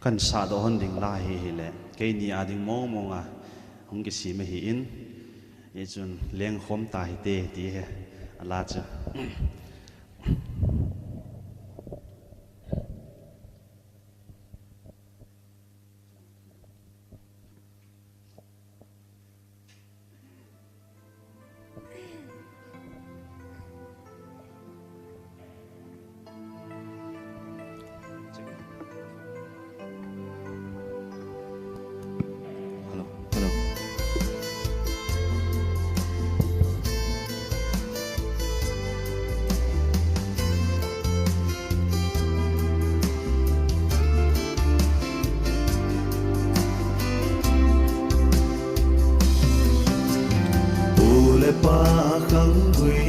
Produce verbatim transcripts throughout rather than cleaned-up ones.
Kan sahdoh hon ding la hi hile, keini a ding mong mong a hung kisem ahi in, hichun lengkhom ta hite ti hi a la chu. Hello, hello. Pu le pa khanggui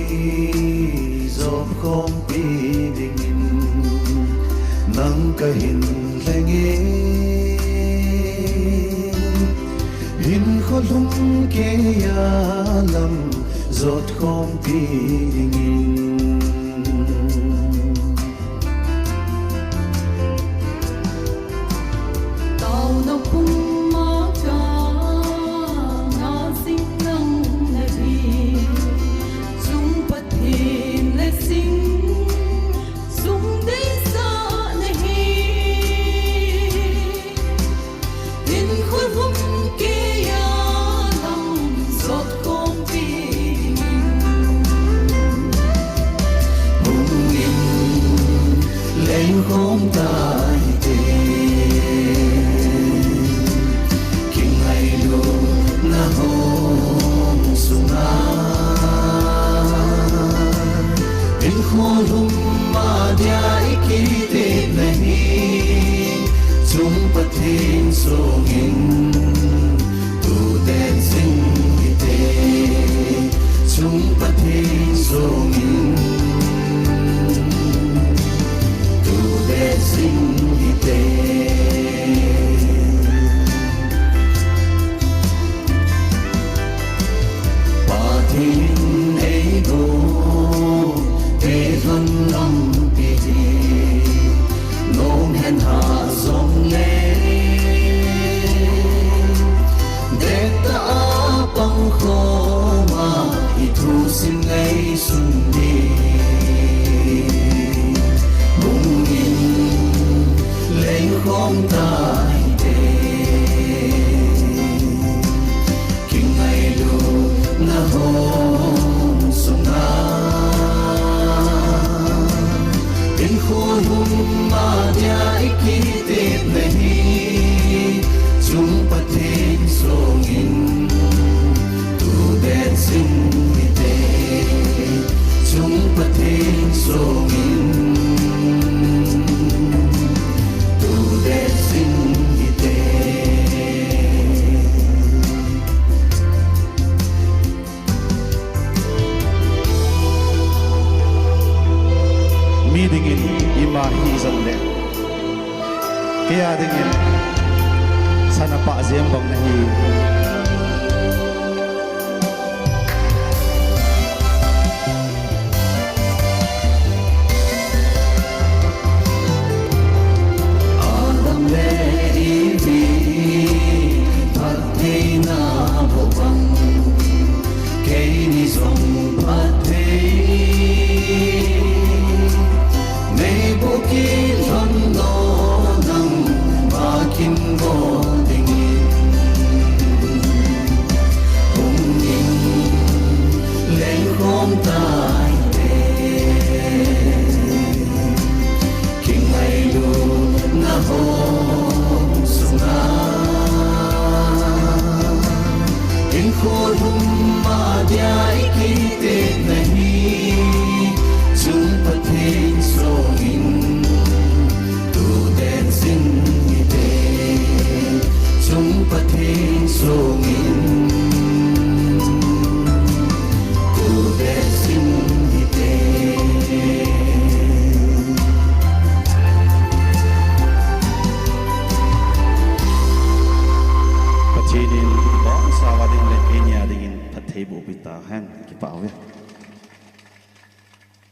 jop khompi dingin nang kahin lheng e, hinkho lhumkeiya lam jot khompi dingin. Taona puma chang a sing nang nahi, sung Pathen le sing, sung deisah nahi. Hinkho lhumkeiya lam jot khompi dingin hung in lengkhom ta hite. Kingailutna hung sunga hinkho lhum a dia i kitepna hi chung Pathen songin tute jing hite, chung Pathen songin tute jing hite. Pathen in eidoh te lhon lampi hi nong hen ha jongle, dettah a pang khom a i thusim ngaisang ding hung in lengkhom ta hite. Kingailutna hung sunga hinkho lhum a dia i kitepna hi chung Pathen songin tute jing hite, chung Pathen songin tute jing hite. Mi dingin ima hi jongle, keia dingin sana pah jem bang nahi. Adam le Evi phattheina bou bang, keini jong phatthei nei bou kilhon doh, nangma kin bol dingin hung in lengkhom ta hite. Kingailutna hung sunga hinkho lhum a dia i kitepna hi chung Pathen songin tute jing hite, chung Pathen songin tute jing hite. Pathen in bangsa uva ding le keini a dingin phatthei boh peh tahen. Kipah uve.